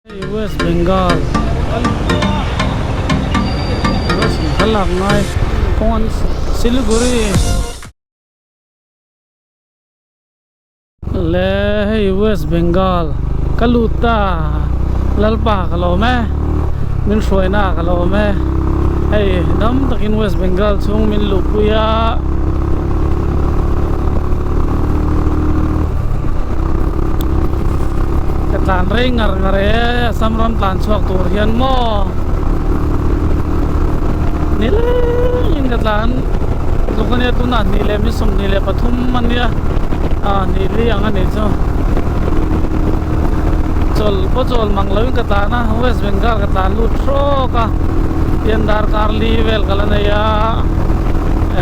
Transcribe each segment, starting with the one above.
Hei West Bengal West Bengal lak ngai kawng an Siliguri le hei West Bengal ka lut ta Lalpa ka lawm e min hruaina ka lawm e hei dam takin West Bengal chhung min luhpui a. Ka tlan rei ngar ngar e Assam ram tlan chhuak tur hian maw nilengin ka tlan tluk ania tunah hnih leh mi 23 ania ah hnih li ang anih chu chawlh pawh chawl mang loin ka tlan a West Bengal ka tlan lut hrawk a tian darkar li vel ka la nei a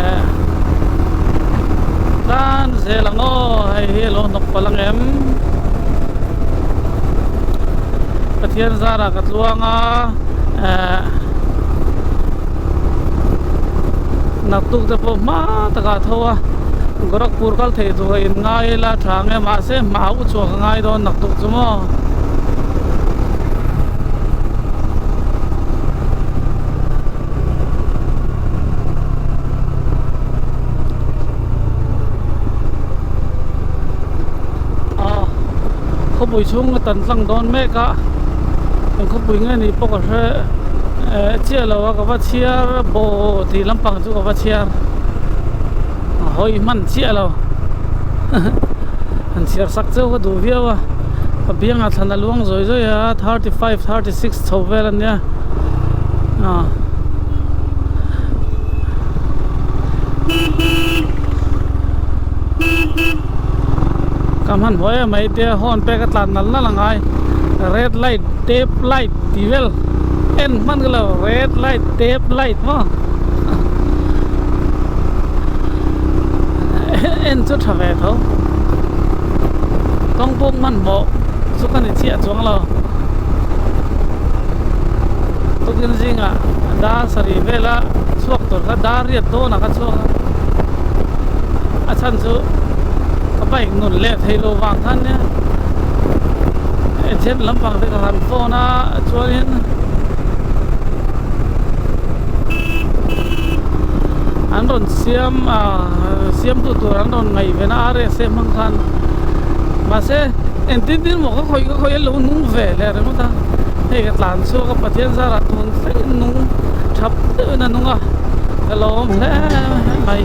eh tlan zel ang aw hei hi a lo hnawk palh ang em Pathian zarah ka tluang a eh naktuk te pawh hma takah tho a Gorakhpur kal thei tur a in ngai ila tha ang e mahse hma u chhuak a ngai dawn naktuk chu maw. Khawpui chhung a tan tlang dawn mek a eng khawpui nge nih pawh ka hre eh chiah lo a ka va chhiar baw tih lampang chu ka va chhiar a hawi hman chiah lo han chhiar sak cheu ka duh viau a ka biangah thlan a luang zawi zawi a 35 36 chho vel a nia ah. Ka hmanhmawh em mai tia horn pek a tlan nal nal a ngai red light tape light tih vel en hman ka lo red light tape light maw en chu tha ve tho kawng pawh hmanhmawh chu ka ni chiah chuang lo tukin zingah dar sarih vela chhuak tur kha dar riat dawnah ka chhuak a a chhan chu ka bike nun leh thei lo vang khan nia agent lampang te ka han phone a chuanin an rawn siam ah siamtu tur an rawn ngaihven a rsa hmang khan mahse engtin tin maw ka khawih ka khawih a lo nung ve leh ringawt a hei ka tlan chhuak a Pathian zarah tun thlengin nung thap deuhin a nung a ka lawm hle mai.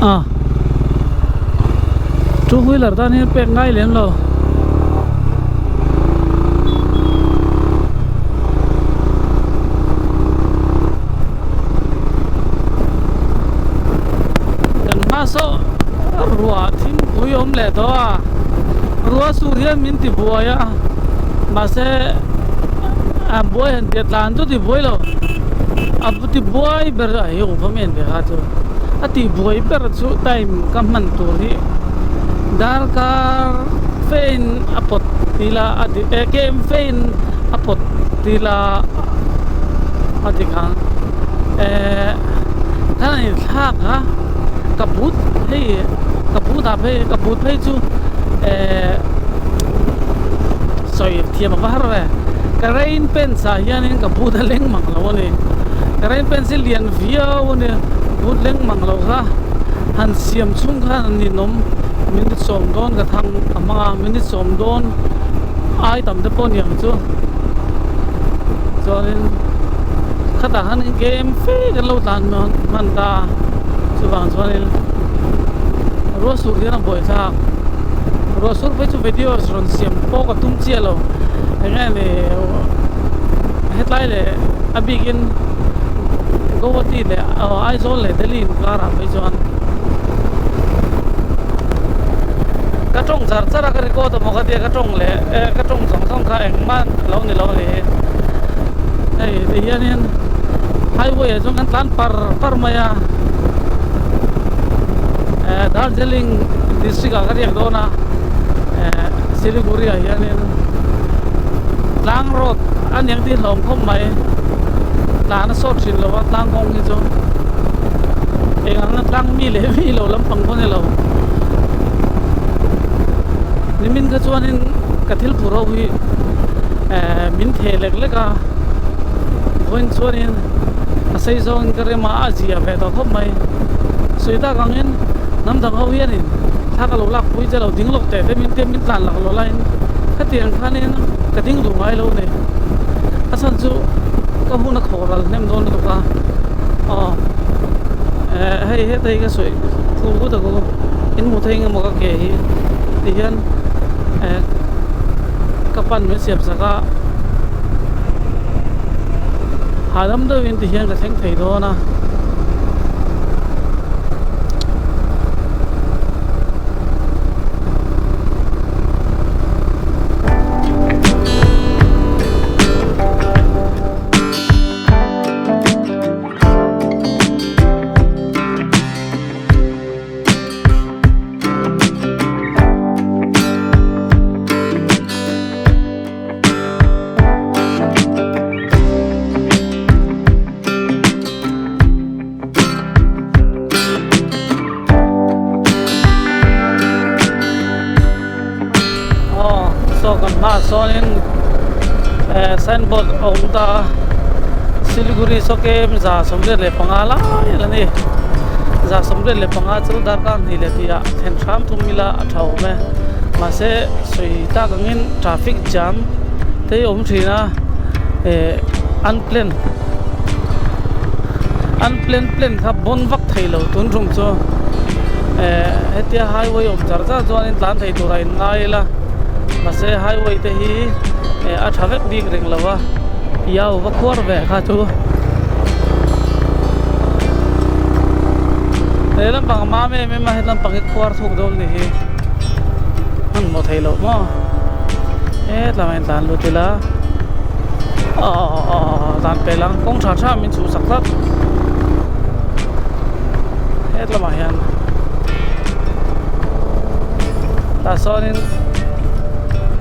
A two wheeler tan hian pek ngai lem lo. Kan hma saw ruah thingpui awm leh tawh a ruah sur hian min ti buai a mahse a buai han tia tlan chu ti buai lo a ti buai ber a hi awm em ve kha chu a ti buai ber chu time ka hman tur hi darkar fein a pawt tila a ti eh kem fein a pawt tila a ti kha eh. Khan an inthlak a, ka boot hei ka boot ah phei ka boot phei chu ehh sawi thiam a va har ve. Ka rain pants ah hianin ka boot a leng mang lo a ni. Ka rain pants hi lian viau a nia, boot leng mang lo kha han siam chhung khan an ninawm minute sawm dawn ka thang a hmang a, minute sawm dawn ai tam te pawh a ni ang chu. Chuanin khatah khan game fe kan lo tlan hman ta a, chuvang chuanin ruah sur hian a buai thlak. Ruah sur phei chu videos rawn siam pawh ka tum chiah lo, eng nge ni hetlai leh a bikin Guwahati leh Aizawl leh Delhi inkarah phei chuan ka tawng char char a ka record emaw ka tia ka tawng leh ka tawng zawng zawng kha engmah lo ni lo a ni. Hei ti hianin highway ah chuan kan tlan par par mai a eh Darjeeling district ah ka riak dawn a eh Siliguri ah hianin tlang road a niang tih hlawm khawp mai tlan a sawt thin lo a tlang kawng hi chu eng ang a tlang mi leh mi lo lampang pawh a ni lo nimin kha chuanin ka thil phur ho hi eh min theh lek lek a vawiin chuanin a sei zawngin ka rem a a zia ve tawh khawp mai sawi tak angin hnam dang ho hianin thla ka lo lak pui che lo ding lawk teh te min tia min tlan lak lawh laiin khatiang khanin ka ding duh ngai lo a ni a chhan chu ka hun a khawh ral hnem dawn lutuk a aw eh hei heta hi ka sawi thu vut a ku in hmu thei engemaw ka ke hi tihian eh ka pan min siam sak a hahdam deuhin ti hian ka thleng thei dawn a. Aw saw kan hmaah sawnin eh signboard a awm ta a Siliguri sawke 135 lai a la ni 135 chu darkar hnih leh tih ah thlen hram thum ila a tha awm e mahse sawi tak angin traffic jam te hi a awm thin a eh unplanned unplanned plan kha bawn vak thei lo tun tum chu eh hetia highway awm char char chuanin tlan thei tur a in ngai ila mahse highway te hi eh a tha vek bik reng lo a iau va khuar ve kha chu he lampang a mam em em a he lampang hi khuar thuk dawn ni hi hmanhmawh theih loh maw hetlai ah hian tlan lut ila aww dan pel ang kawng tha tha min chhuh sak tlat hetlamah hian tah sawnin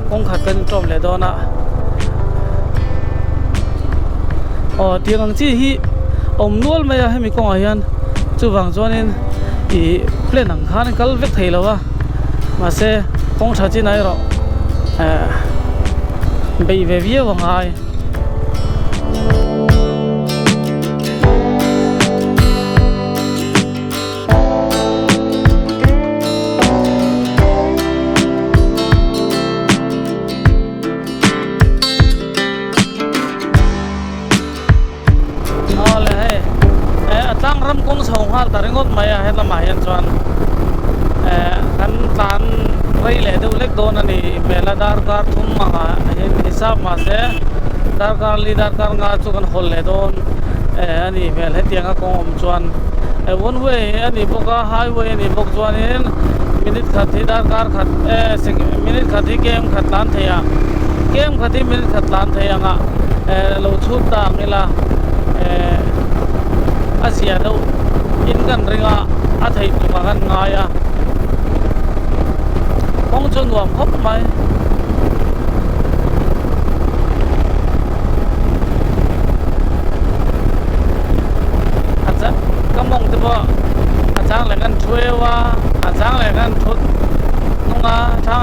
kawng khat kan inṭawm leh dawn a aw tiang ang chi hi awm nual mai a hemi kawngah hian chuvang chuanin ih plan ang khan kal vek thei lo a mahse kawng tha chinah erawh eh beih ve viau a ngai. Awle hei eh a tlang ram kawng chho nghal ta ringawt mai a helamah hian chuan eh kan tlan rei leh deuh lek dawn a ni hmel a darkar thum angah hian hisap mahse darkar li darkar nga chu kan hawl leh dawn eh a nih hmel hetianga kawng awm chuan eh one way a nih bawk a highway a nih bawk chuanin minute khat hi darkar khat eh minute khat hi kem khat tlan thei a kem khat hi minute khat tlan thei ang a. Eh lo chhut ta ang ila eh a zia deuh in kan ring a a theih tuk a kan ngai a kawng chu nuam khawp mai. A ka mawng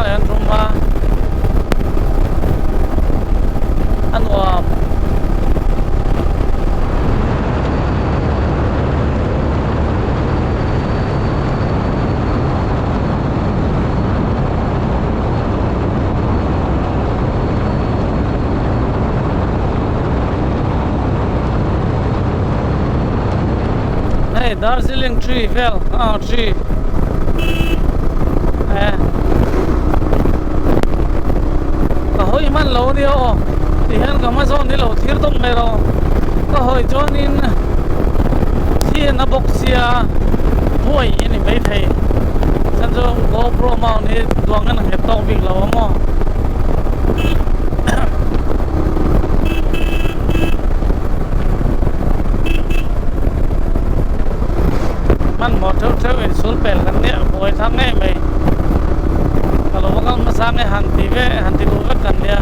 sang leh an tum a a nuam. Hei Darjeeling tree vel ah tree eh ka hawi hman lo ania aw ti hian ka hma zawn hi lo thlir dawk mai rawh ka hawi chuanin thian a bawk sia buai a ni maithei chhan chu GoPro mount hi duang in a nghet tawk bik lo a maw. Hmanhmawh theuh theuh in sul pel kan nia buai thang ngei mai ka lo va kal hmasa nge han ti ve han ti duh vek kan nia.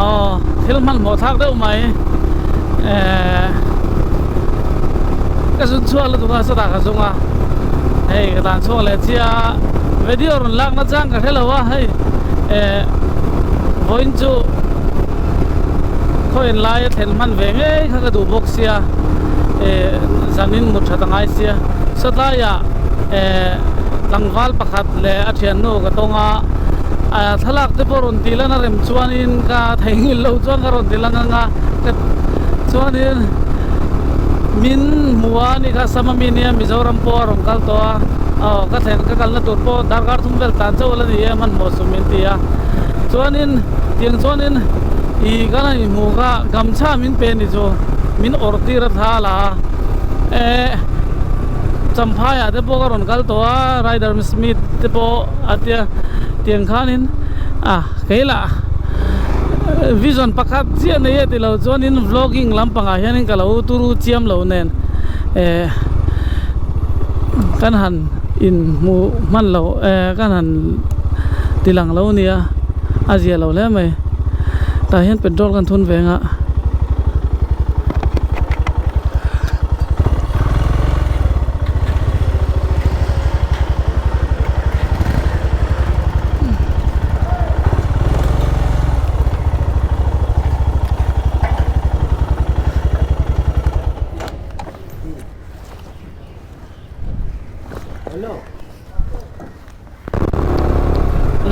Aw thil hmanhmawh thlak deuh mai ehh ka zun chhuak lutuk a sawtah ka zung a hei ka tlan chhuak leh chiah a video rawn lak na chang ka hre lo a hei ehh vawiin chu khawiin lai a thlen hman ve ngei kha ka duh bawk sia ehh zanin mut that a ngai sia sawtlaiah ehh tlangval pakhat leh a thiannu ka tawng a. Thlalak te pawh rawn tih lan a rem chuanin ka theihnghilh loh chuan ka rawn ti lang ang a ka chuanin min hmu a ni kha sama mi nia Mizoram pawh a rawn kal tawh a aw ka thlen ka kalna tur pawh darkar thum vel tlan chauh la ni e hmanhmawh sum min ti a chuanin tiang chuanin ih ka la inhmuh kha gamchha min pe ni chu min awrh tir a thla la a eh Champhai ah te pawh ka rawn kal tawh a rider smith te pawh. A tia tiang khanin a keilah vision pakhat chiah nei e tilo chuanin vlogging lampangah hianin ka lo turu chiam lo nen eh kan han inhmuh hman lo eh kan han tilang lo nia a zia lo hle mai tah hian petrol kan thun ve ang a.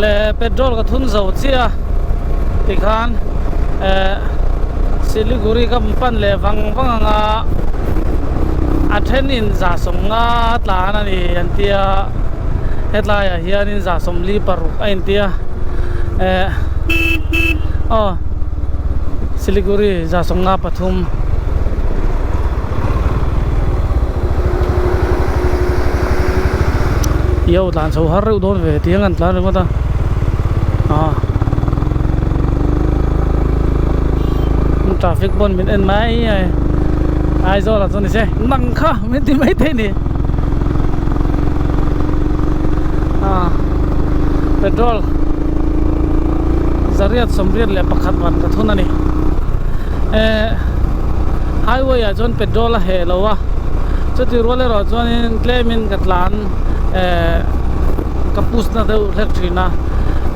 Le petrol ka thun zo chiah a tikhan eh siliguri ka pan leh vang vang ang a a then in za sawmnga tlan a ni an tia hetlai ah hian in za sawmli paruk a intia eh aw siliguri za sawmnga pathum. Io tlan chho har reuh dawn ve tiang an tlan ringawt a ah traffic pawn min en mai a Aizawl ah chuan ni se nang kha min ti mai thei ni ah petrol zariat sawmriat leh pakhat van ka thun a ni eh highway ah chuan petrol a heh lo a chuti rual erawh chuanin tlemin ka tlan eh ka push na deuh hlek thin a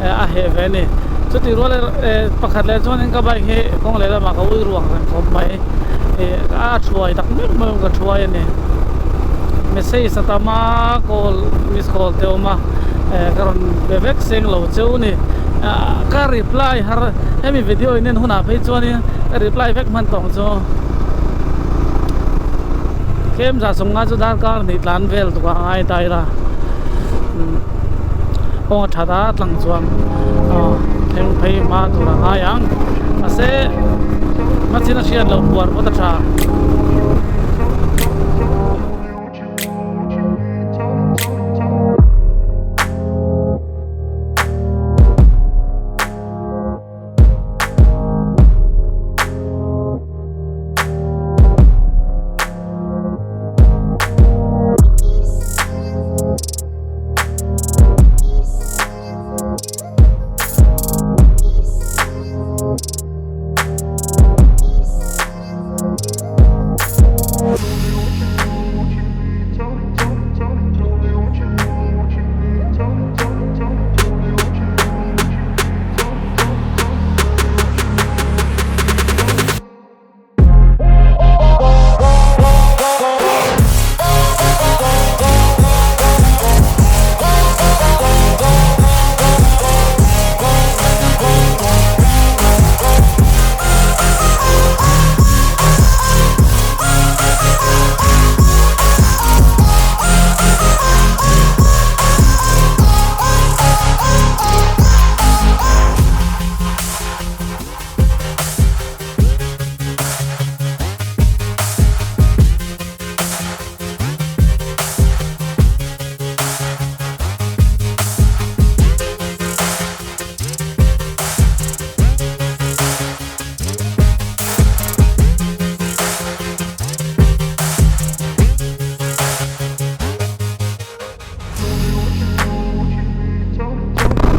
eh a heh ve a ni chuti rual erawh eh pakhat leh chuanin ka bike hi kawng leh lamah ka ui ruang reng khawp mai ih a thuai tak meuh meuh ka thuai a ni message a tam a call miss call te a awm a eh ka rawn be vek seng lo cheu a ni ah ka reply har hemi video in en hunah phei chuanin ka reply vek hman tawng chu. Tlem zah sawmnga chu darkar hnih tlan vel tuk a ngai ta ila kawng a that a tlang chuan aw thleng phei hma tur a ngai ang mahse hmachhin a hriat loh puar pawt a tha.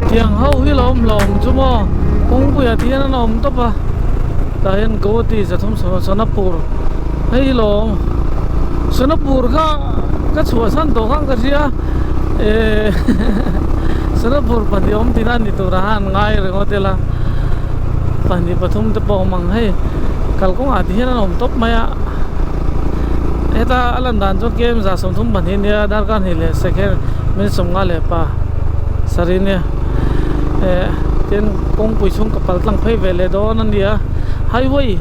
Tiang ho hi lo awm hlawm chu maw kawngpuiah te hian an awm tawp a tah hian Guwahati zathum Sonapur hei hi lo awm Sonapur kha ka chhuahsan tawh khan ka hria ehh Sonapur pahnih awm tina ni turah khan an ngai ringawt ila pahnih pathum te pawh a awm ang hei kalkawngah te hian an awm tawp mai a heta a lan dan chuan km 32 nia darkar hnih leh second minute 50 leh pa sarih nia eh tin kawngpui chhung ka pal tlang phei ve leh dawn a nia highway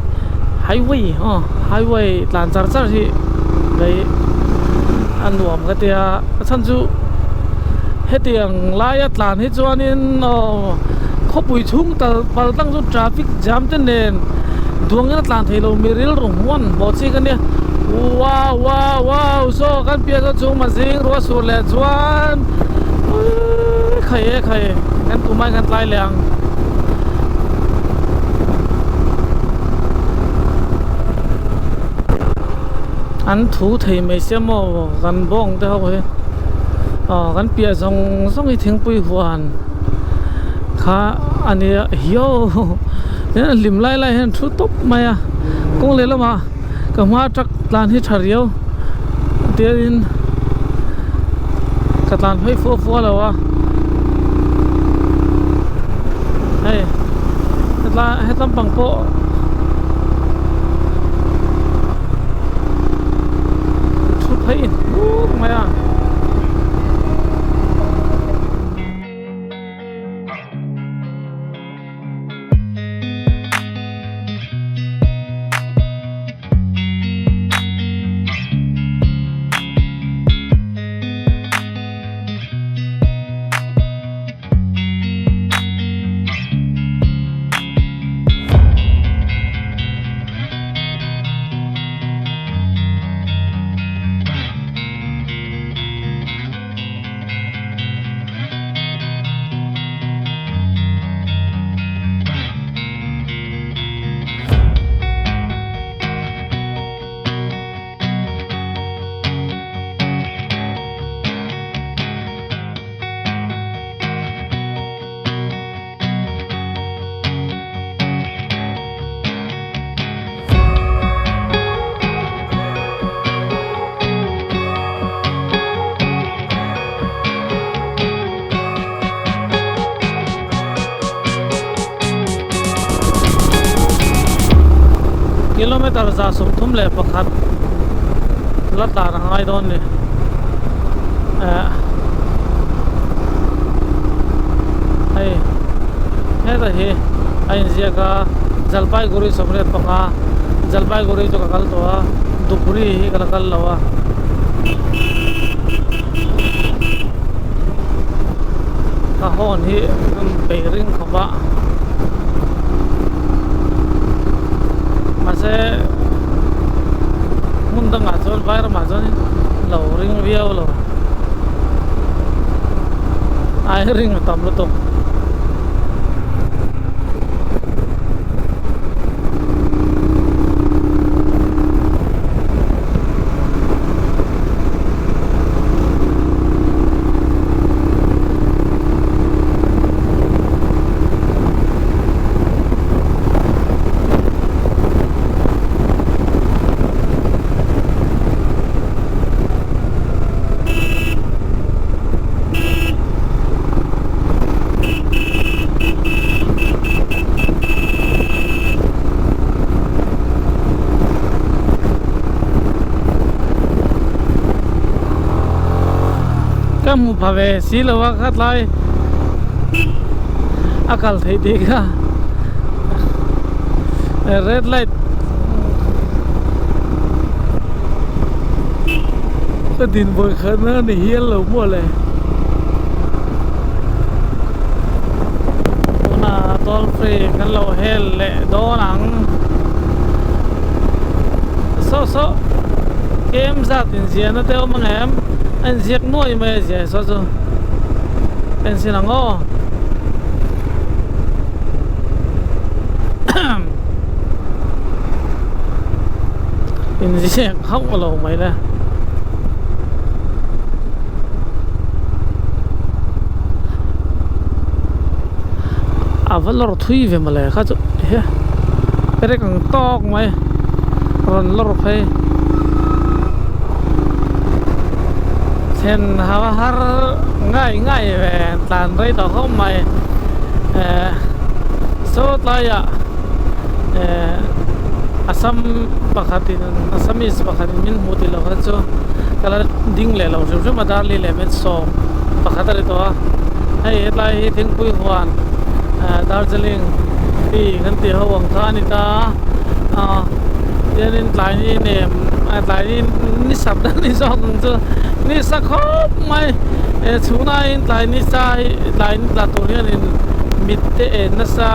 highway aw highway tlan char char hi lei a nuam ka tia a chhan chu hetiang laia tlan hi chuanin aw khawpui chhung tal pal tlang chu traffic jam te nen duangin a tlan thei lo mi rilru hmuan hmuh chik a nia wow wow wow saw kan piah saw chung mazing ruah sur leh chuan khai e khai kan tum aiin kan tlai leh ang. An thu thei mai sia maw kan bawng te ho hi aw kan piah zawng zawng hi thingpui huan kha a nia hiau tin a hlim lai lai hian a thu tawp mai a kawng leh lamah ka hma truck tlan hi tha riau tianin ka tlan phei fua fua lo a hei hetlai hetlam pang pawh thu phei hnuk mai a. Kilometer 131 la tlan a ngai dawn ni eh hei heta hi a inziak a Jalpaiguri 85 Jalpaiguri chu ka kal tawh a Dhubri hi ka la kal lo a. Ka horn hi an bei ring khawp a mahse hmun dangah chuan vai ramah chuan lo ring viau lo ai ring a tam lutuk. Ka hmu pha ve si lo a kha tlai a kal theih tih kha red light ka din vawi khat na ni hial lo maw le tunah toll free kan lo hel leh dawn ang saw saw kem zat inziahna te a awm ang em a inziak nuai mai a ziah saw chu en sin ang aw. Inziak hauh lo mai le. A va lawr thui ve mawle kha chu he perek ang tawk mai rawn lawr phei thlen a va har ngai ngai ve tlan rei tawh khawp mai eh saw tlaiah eh Assam pakhatin Assamese pakhatin min hmuh tih loh kha chu ka la ding leh lo hrim hrim a darli leh min sawm pakhat a ri tawh a hei hetlai hi thingpui huan eh Darjeeling tea kan tih ho ang kha a ni ta a tianin tlai ni nem a tlai ni ni sap dan ni zawk ang chu ni sa khawp mai eh chhunaiin tlai ni sa hi tlai ni tla tur hianin mit te en nasa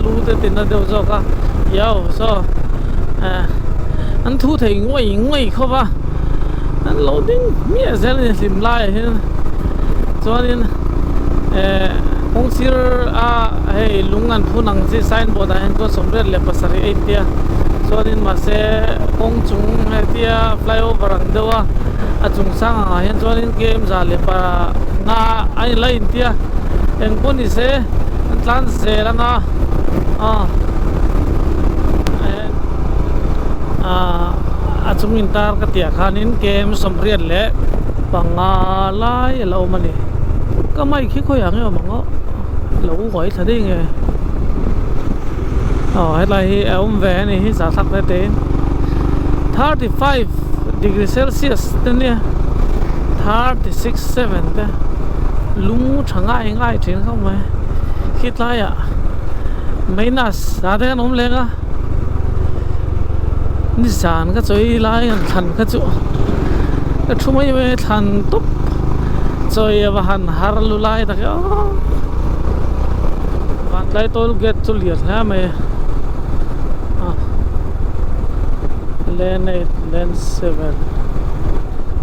lu te ti na deuh zawk a yo saw eh an thu thei nguai nguai khawp a an lo ding hmiah zel a ni hlim laiah hian chuanin eh kawng sir a hei lung an phun ang chi signboard ah hian chuan 87 a intia chuanin mahse kawng chung hetia flyover ang deuh a a chung sang ang ah hian chuanin km 105 a la intia engpawh ni se an tlan zel ang a aw eh ah a chung intar ka tih ah khanin km 85 lai a lo awm a ni ka mic hi khawiah nge awm ang aw lo uai thla daih nge aw hetlai hi a awm ve a ni hi zahthlak te te in 35 degree celsius te nia 36 7 te lung tha ngai ngai thin khawp mai khi tlaiah minus ah te khan awm leng a nizan ka chawi lai an thlan kha chu ka thu mai mai a thlan tawp chawi a va han har lu lai tak e aw vantlai toll gate chu lian hle mai a lane eight lane seven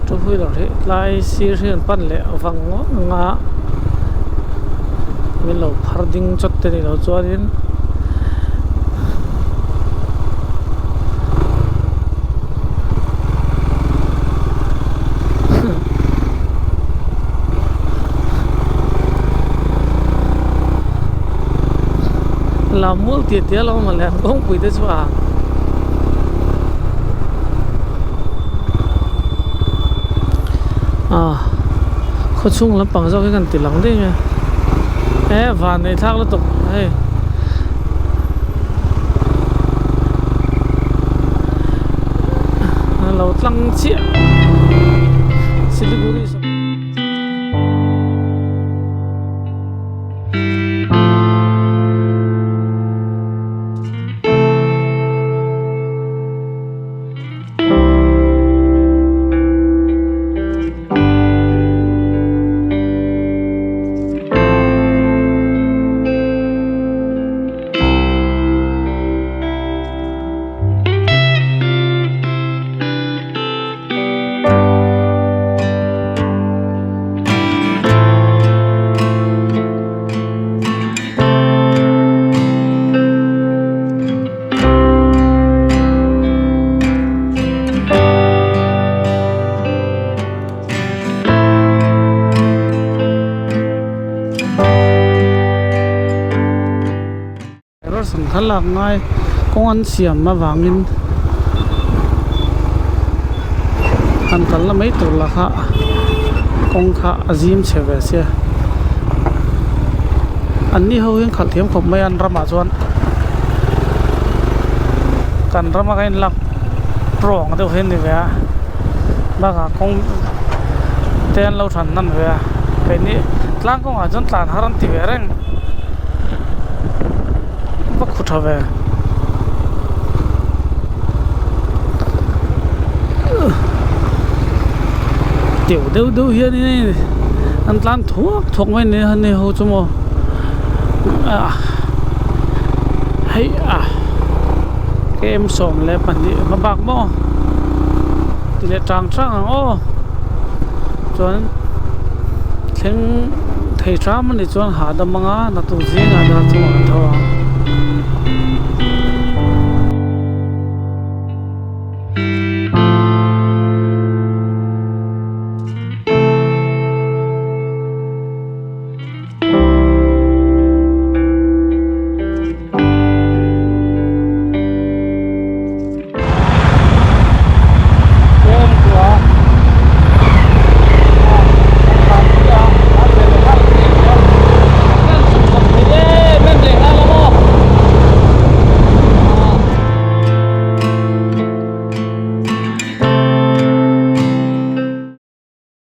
two wheeler hi tlai sir hi an pan leh vang vang a min lo phar ding chawt te ni lo chuanin. Lam mual tih tia lo awm le an kawngpui te chu a ah khawchhung lampang zawk hi kan ti lang daih mai a e van nei thlak lutuk hei. Lo tlang chiah Siliguri Sangha lak ngai kawng an siam avangin han kalna mai tur lah kha kawng kha a zim chhe ve sia an ni ho hian khalh thiam khawp mai a an ramah chuan kan rama kan inlak tawng deuh hi a ni ve a bakah kawng te an lo than hnan ve a keini tlang kawngah chuan tlan har an ti ve reng va khu tha ve teuh deuh deuh hianin an tlan thuak thuak mai ni a ni ho chu maw ah hei a km 12 hma bak maw ti leh tang tang ang aw chuan thleng thei hram a nih chuan hahdam anga naktuk zingah dar chungah kan tho ang.